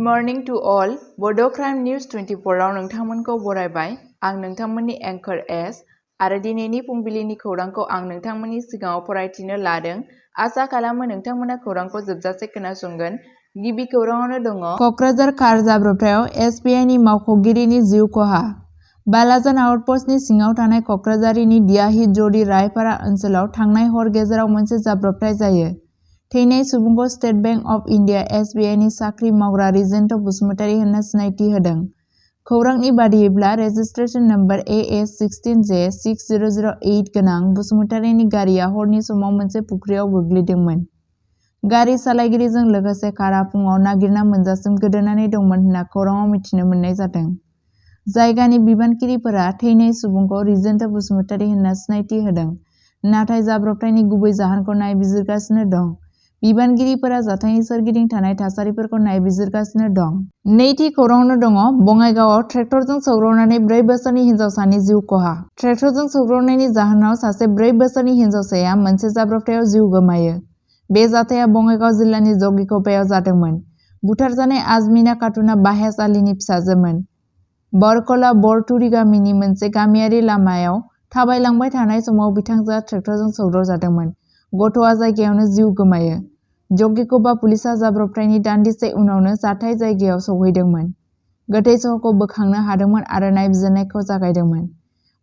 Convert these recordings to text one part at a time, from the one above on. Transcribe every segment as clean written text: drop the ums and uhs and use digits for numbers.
morning to all. Bodo News 24 आव नोंथांमोनखौ बरायबाय। आं नोंथांमोननि एंकर एस आरो दिनैनि फुंबिलिनि खौरांखौ आं नोंथांमोननि सिगाङाव फरायथिनो लादों। आसा खालामो नोंथांमोना खौरांखौ जोबजासे खोनासंगोन। गिबि खौराङावनो दङ क'क्राझार कार जाब्रबथायाव एसबिआइनि मावख'गिरिनि जिउ खहा। बालाजान आउटपस्टनि सिङाव थानाय क'क्राझारनि दियाहित ज'डि रायपारा ओनसोलाव थांनाय हर गेजेराव मोनसे जाब्रबथाय जायो। थैनाय सुबुंखौ स्टेट बैंक अफ इन्डिया एसबिआइनि साख्रि मावग्रा रिजेन्ट बसुमतारी होनना सिनायथि होदों। खौरांनि बादियैब्ला रेजिस्ट्रेशन नम्बर AS16J6008 गोनां बसुमतारीनि गारिया हरनि समाव मोनसे फुख्रियाव गोग्लैदोंमोन। गारि सालायगिरिजों लोगोसे कारआ फुङाव नागिरना मोनजासिम गोदोनानै दंमोन होनना खौराङाव मिथिनो मोननाय जादों। जायगानि बिबानगिरिफोरा थैनाय सुबुंखौ रिजेन्ट बसुमतारी होनना सिनायथि होदों, नाथाय जाब्रबथायनि गुबै जाहोनखौ नायबिजिरगासिनो दं। बिबानगिरिफोरा जाथायनि सोरगिदिं थानाय थासारिफोरखौ नायबिजिरगासिनो दं। नैथि खौराङावनो दङ बङाइगावआव ट्रेक्टरजों सौग्रावनानै 4 बोसोरनि हिन्जावसानि जिउ खहा। ट्रेक्टरजों सौग्रावनायनि जाहोनाव सासे 4 बोसोरनि हिन्जावसाया मोनसे जाब्रबथायाव जिउ गोमायो। बे जाथाया बङाइगाव जिल्लानि जगिख'पायाव जादोंमोन। बुथारजानाय आजमिना खातुना बाहेश आलीनि फिसाजोमोन। बरकला बरथुरि गामिनि मोनसे गामियारि लामायाव थाबायलांबाय थानाय समाव बिथांजोआ ट्रेक्टरजों सौग्रावजादोंमोन। गथ'आ जायगायावनो जिउ गोमायो। जगिख'पा पुलिसआ जाब्रबथायनि दान्दिसे उनावनो जाथाय जायगायाव सौहैदोंमोन। गोथै सह'खौ बोखांनो हादोंमोन आरो नायबिजिरनायखौ जागायदोंमोन।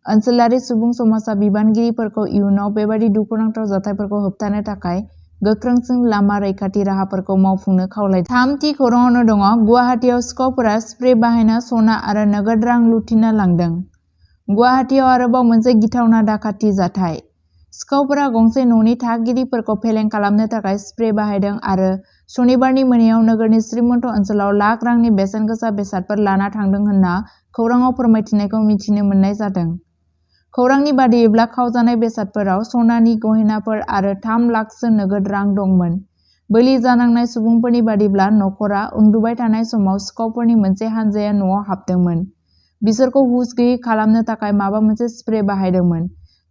ओनसोलारि सुबुं समाजा बिबानगिरिफोरखौ इयुनाव बेबादि दुखुनांथाव जाथायफोरखौ होबथानो थाखाय गोख्रोंसिन लामा रैखाथि राहाफोरखौ मावफुंनो खावलायदों। थामथि खौराङावनो दङ गुवाहाटीआव सिखावफोरा स्प्रे बाहायना सना आरो नगद रां लुथिना लांदों। गुवाहाटीआव आरोबाव मोनसे गिथावना दाखाथि जाथाय। सिखावफोरा गंसे न'नि थागिरिफोरखौ फेलें खालामनो थाखाय स्प्रे बाहायदों आरो सनिबारनि मोनायाव नोगोरनि श्रीमन्त ओनसोलाव लाख रांनि बेसेन गोसा बेसादफोर लाना थांदों होनना खौराङाव फोरमायथिनायखौ मिथिनो मोननाय जादों। खौरांनि बादियैब्ला खावजानाय बेसादफोराव सनानि गहेनाफोर आरो 3 लाखसो नोगोद रां दंमोन। बोलि जानांनाय सुबुंफोरनि बादिब्ला नखरा उन्दुबाय थानाय समाव सिखावफोरनि मोनसे हानजाया न'आव हाबदोंमोन। बिसोरखौ हुस गैयै खालामनो थाखाय माबा मोनसे स्प्रे बाहायदोंमोन।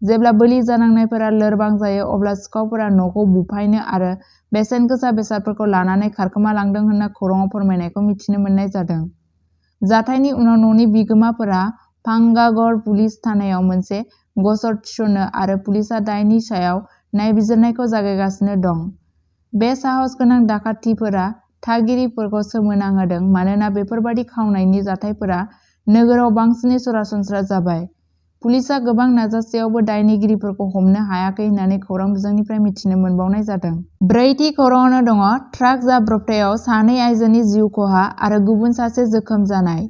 जेब्ला बोलि जानांनायफोरा लोरबां जायो अब्ला सिखावफोरा न'खौ बुफायनो आरो बेसेन गोसा बेसादफोरखौ लानानै खारखोमा लांदों होनना खौराङाव फोरमायनायखौ मिथिनो मोननाय जादों। जाथायनि उनाव न'नि बिगोमाफोरा भांगागड़ पुलिस थानायाव मोनसे गसर थिसनो आरो पुलिसआ दायनि सायाव नायबिजिरनायखौ जागायगासिनो दं। बे साहसगोनां दाखाथिफोरा थागिरिफोरखौ सोमोनांहोदों मानोना बेफोरबादि खावनायनि जाथायफोरा नोगोराव बांसिनै सरासनस्रा जाबाय। पुलिसआ गोबां नाजासेयावबो दायनिगिरिफोरखौ हमनो हायाखै होननानै खौरां बिजोंनिफ्राय मिथिनो मोनबावनाय जादों। ब्रैथि खौराङावनो दङ ट्राक जाब्रबथायाव 2 आइजोनि जिउ खहा आरो गुबुन सासे जोखोम जानाय।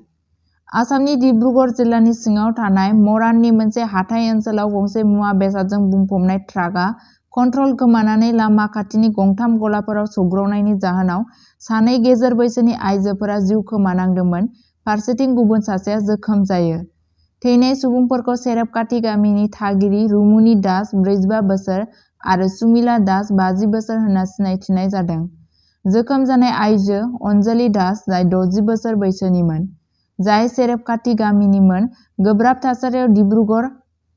आसामनि डिब्रुगड़ जिल्लानि सिङाव थानाय मराननि मोनसे हाथाइ ओनसोलाव गंसे मुवा बेसादजों बुंफबनाय ट्राकआ कन्ट्रल गोमानानै लामा खाथिनि गंथाम गलाफोराव सौग्रावनायनि जाहोनाव 2 गेजेर बैसोनि आइजोफोरा जिउ खोमानांदोंमोन, फारसेथिं गुबुन सासेया जोखोम जायो। थैनाय सुबुंफोरखौ सेरेपकाथि गामिनि थागिरि रुमुनि दास 45 बोसोर आरो सुमिला दास 50 बोसोर होनना सिनायथिनाय जादों। जोखोम जानाय आइजो अनजलि दास जाय 60 बोसोर बैसोनिमोन, जाय सेरेपकाथि गामिनिमोन, गोब्राब थासारियाव डिब्रुगड़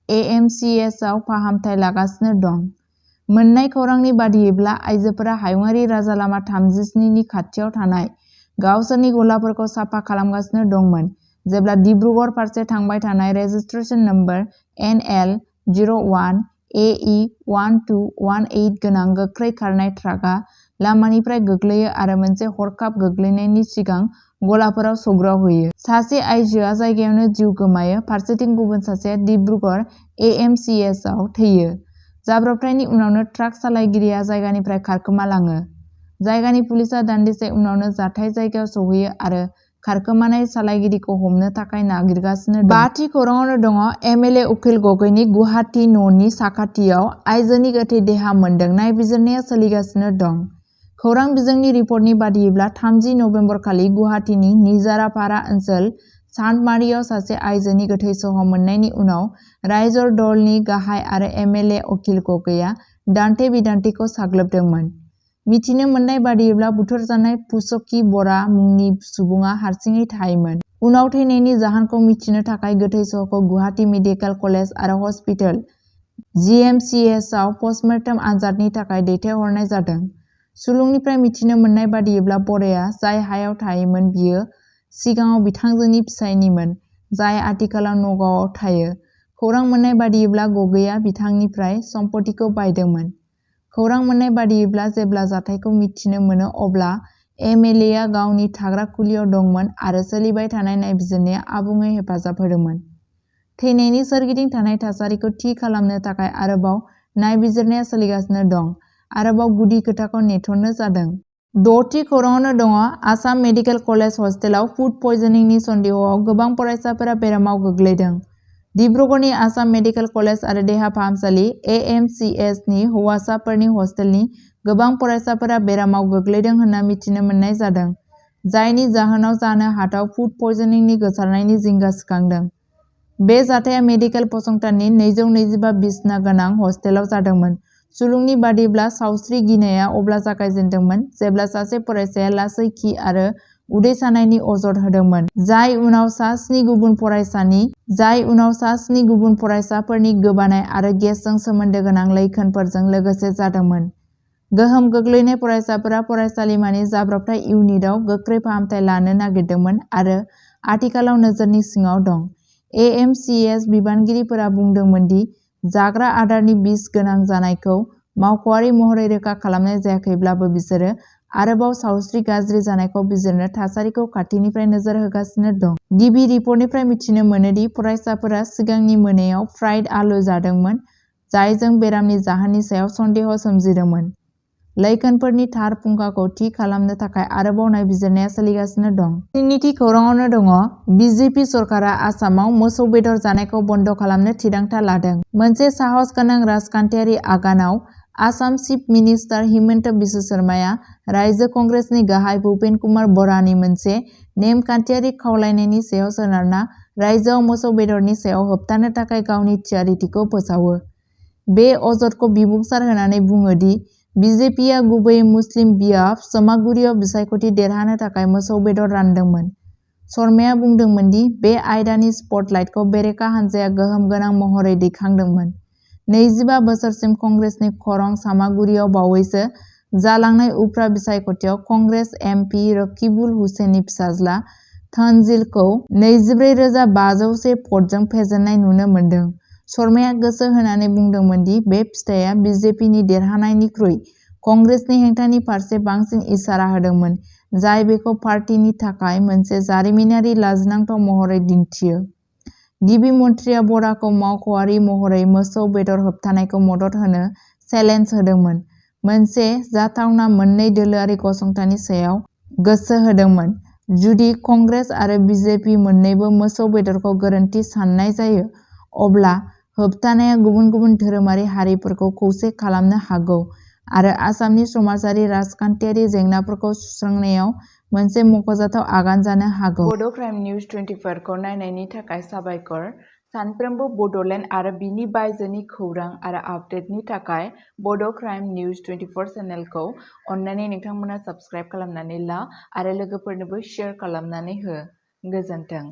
एएमसीएचआव फाहामथाय लागासिनो दं। मोन्नाय खौरांनि बादियैब्ला आइजोफोरा हायुङारि राजा लामा 37 नि खाथियाव थानाय गावसोरनि गलाफोरखौ साफा खालामगासिनो दंमोन जेब्ला डिब्रुगड़ फारसे थांबाय थानाय रेजिस्ट्रेशन नम्बर NL01AE1218 गोनां गोख्रै खारनाय ट्राकआ लामानिफ्राय गोग्लैयो आरो मोनसे हरखाब गोग्लैनायनि सिगां गलाफोराव सौग्रावहैयो। सासे आइजोआ जायगायावनो जिउ गोमायो, फारसेथिं गुबुन सासेया डिब्रुगड़ एएमसीएचआव थैयो। जाब्रबथायनि उनावनो ट्राक सालायगिरिया जायगानिफ्राय खारखोमालाङो। जायगानि पुलिसआ दान्दिसे उनावनो जाथाय जायगायाव सौहैयो आरो खारखोमानाय सालायगिरिखौ हमनो थाखाय नागिरगासिनो दं। 5थि खौराङावनो दङ एमएलए उखिल गगैनि गुवाहाटी न'नि साखाथियाव आइजोनि गोथै देहा मोनदों, नायबिजिरनाया सोलिगासिनो दं। खौरां बिजोंनि रिपर्टनि बादियैब्ला 30 नबेम्बर खालि गुवाहाटीनि निजारापारा ओनसोल सान्टमारियाव सासे आइजोनि गोथै सह' मोननायनि उनाव रायजर दलनि गाहाय आरो एमएलए उखिल गगैआ दान्थे बिदान्थेखौ साग्लोबदोंमोन। मिथिनो मोननाय बादियैब्ला बुथारजानाय पुष्कि बरा मुंनि सुबुङा हारसिङै थायोमोन। उनाव थैनायनि जाहोनखौ मिथिनो थाखाय गोथै सह'खौ गुवाहाटी मेडिकेल कलेज आरो हस्पिटाल (जीएमसीएचआव पस्टमर्टेम आनजादनि थाखाय दैथायहरनाय जादों। सुलुंनिफ्राय मिथिनो मोननाय बादियैब्ला बर'आ जाय हायाव थायोमोन बियो सिगाङाव बिथांजोनि फिसायनिमोन, जाय आथिखालाव नगावआव थायो। खौरां मोननाय बादियैब्ला गगैया बिथांनिफ्राय सम्पतिखौ बायदोंमोन। खौरां मोननाय बादियैब्ला जेब्ला जाथायखौ मिथिनो मोनो अब्ला एमएलएआ गावनि थाग्रा खुलियाव दंमोन आरो सोलिबाय थानाय नायबिजिरनाया आबुङै हेफाजाब होदोंमोन। थैनायनि सोरगिदिं थानाय थासारिखौ थि खालामनो थाखाय आरोबाव नायबिजिरनाया सोलिगासिनो दं। आरोबाव गुदि खोथाखौ नेथ'नो जादों। द'थि खौराङावनो दङ आसाम मेडिकेल कलेज हस्टेलाव फुड पयजनिंनि सन्देहआव गोबां फरायसाफोरा बेरामाव गोग्लैदों। डिब्रुगड़नि आसाम मेडिकेल कलेज आरो देहा फाहामसालि AMCS नि हौवासाफोरनि हस्टेलनि गोबां फरायसाफोरा बेरामाव गोग्लैदों होनना मिथिनो मोननाय जादों, जायनि जाहोनाव जानो हाथाव फुड पयजनिंनि गोसारनायनि जिंगा सिखांदों। बे जाथाया मेडिकेल फसंथाननि 225 बिसना गोनां हस्टेलाव जादोंमोन। सुलुंनि बादिब्ला सावस्रि गिनाया अब्ला जागायजेन्दोंमोन जेब्ला सासे फरायसाया लासै खि आरो उदै सानायनि अजद होदोंमोन, जाय उनाव सा 7 गुबुन फरायसाफोरनि गोबानाय आरो गेसजों सोमोन्दो गोनां लैखोनफोरजों लोगोसे जादोंमोन। गोहोम गोग्लैनाय फरायसाफोरा फरायसालिमानि जाब्रबथाय इउनिटआव गोख्रै फाहामथाय लानो नागिरदोंमोन आरो आथिखालाव नोजोरनि सिङाव दं। AMCS बिबानगिरिफोरा बुंदोंमोन दि जाग्रा आदारनि बिस गोनां जानायखौ मावख'आरि महरै रोखा खालामनाय जायाखैब्लाबो बिसोरो आरोबाव सावस्रि गाज्रि जानायखौ बिजिरनो थासारिखौ खाथिनिफ्राय नोजोर होगासिनो दं। गिबि रिपर्टनिफ्राय मिथिनो मोनोदि फरायसाफोरा सिगांनि मोनायाव फ्राइड आलु जादोंमोन, जायजों बेरामनि जाहोननि सायाव सन्देह सोमजिदोंमोन। लैखोनफोरनि थार फुंखाखौ थि खालामनो थाखाय आरोबाव नायबिजिरनाया सोलिगासिनो दं। 3थि खौराङावनो दङ बिजेपि सरकारा आसामाव मोसौ बेदर जानायखौ बन्द खालामनो थिरांथा लादों। मोनसे साहसगोनां राजखान्थियारि आगानाव आसाम चिफ मिनिस्टार हिमन्त बिश्व शर्माया रायजो कंग्रेसनि गाहाय भूपेन कुमार बरानि मोनसे नेमखान्थियारि खावलायनायनि सायाव सोनारना रायजोआव मोसौ बेदरनि सायाव होबथानो थाखाय गावनि थियारिथिखौ फोसावो। बे अजदखौ बिबुंसार होनानै बुङो दि बिजेपिआ गुबैयै मुस्लिम बियाब समागुरियाव बिसायख'थि देरहानो थाखाय मोसौ बेदर रानदोंमोन। शर्माया बुंदोंमोन दि बे आयदानि स्पटलाइटखौ बेरेखा हान्जाया गोहोम गोनां महरै दैखांदोंमोन। 25 बोसोरसिम कंग्रेसनि खरं सामागुरियाव बावैसो जालांनाय उफ्रा बिसायख'थियाव कंग्रेस MP रकिबुल हुसेननि फिसाज्ला तनजिलखौ 24,501 भटजों फेजेननाय नुनो मोन्दों। शर्माया गोसो होनानै बुंदोंमोन दि बे फिथाइया बिजेपिनि देरहानायनिख्रुइ कंग्रेसनि हेंथानि फारसे बांसिन इसारा होदोंमोन, जाय बेखौ पार्टीनि थाखाय मोनसे जारिमिनारि लाजिनांथाव महरै दिन्थियो। गिबि मन्थ्रिया बराखौ मावख'आरि महरै मोसौ बेदर होबथानायखौ मदद होनो चेलेन्ज होदोंमोन, मोनसे जाथावना मोननै दोलोआरि गसंथाननि सायाव गोसो होदोंमोन। जुदि कंग्रेस आरो बिजेपि मोन्नैबो मोसौ बेदरखौ गोरोन्थि सान्नाय जायो, अब्ला होबथानाया गुबुन गुबुन धोरोमारि हारिफोरखौ खौसे खालामनो हागौ आरो आसामनि समाजारि राजखान्थियारि जेंनाफोरखौ सुस्रांनायाव मोनसे मख'जाथाव आगान जानो हागौ। बड' क्राइम निउज 24 खौ नायनायनि थाखाय साबायखर। सानफ्रोमबो बड'लेण्ड आरो बिनि बायजोनि खौरां आरो आपडेटनि थाखाय बड' क्राइम निउज 24 चेनेलखौ अन्नानै नोंथांमोना साबस्क्राइब खालामनानै ला आरो लोगोफोरनोबो शेयार खालामनानै हो। गोजोन्थों।